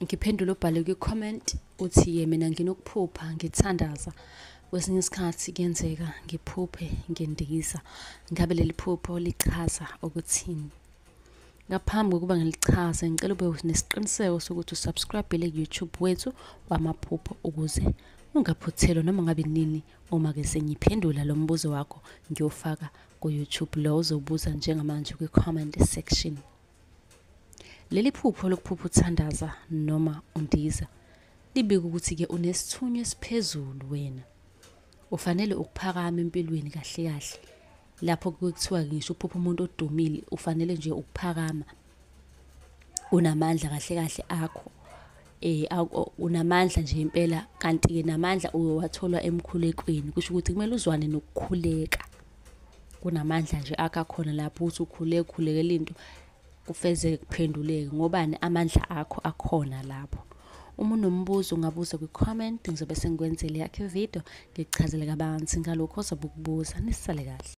Ngiphendule ubhale kwi-comment uthi-ke mina nginokuphupha ngithandaza. Kwesinye isikhathi kuyenzeka ngiphuphe ngindiza. Ngabe leli phupho lichaza ukuthini? Ngaphambi kokuba ngilichaze, ngicela ube nesiqiniseko sokuthi usubscribe-ile ku-YouTube wethu wamaphupho ukuze ungaphuthelwa noma ngabe nini uma-ke sengiphendula lo mbuzo wakho ngiyofaka ku-YouTube lo ozobuza njengamanje kwi-comment section. Leli phupho lokuphupha uthandaza noma undiza libika ukuthi-ke unesithunywa esiphezulu wena. Ufanele ukuphakama empilweni kahle kahle. Lapho kuthiwa ngisho uphupha umuntu odumile ufanele nje ukuphakama. Unamandla kahle kahle akho. Unamandla nje impela, kanti-ke namandla uyowathola emkhulekweni. Kusho ukuthi kumele uzwane nokukhuleka. Kunamandla nje akho akhona lapho ukuthi ukhuleke ukhulekela into kufezeke kuphenduleke ngobani amandla akho akhona lapho. Uma unombuzo ungabuza kwi-comment, ngizobe sengikwenzela yakho ividiyo ngikuchazele kabanzi ngalokho ozobe ukubuza. Nisale kahle.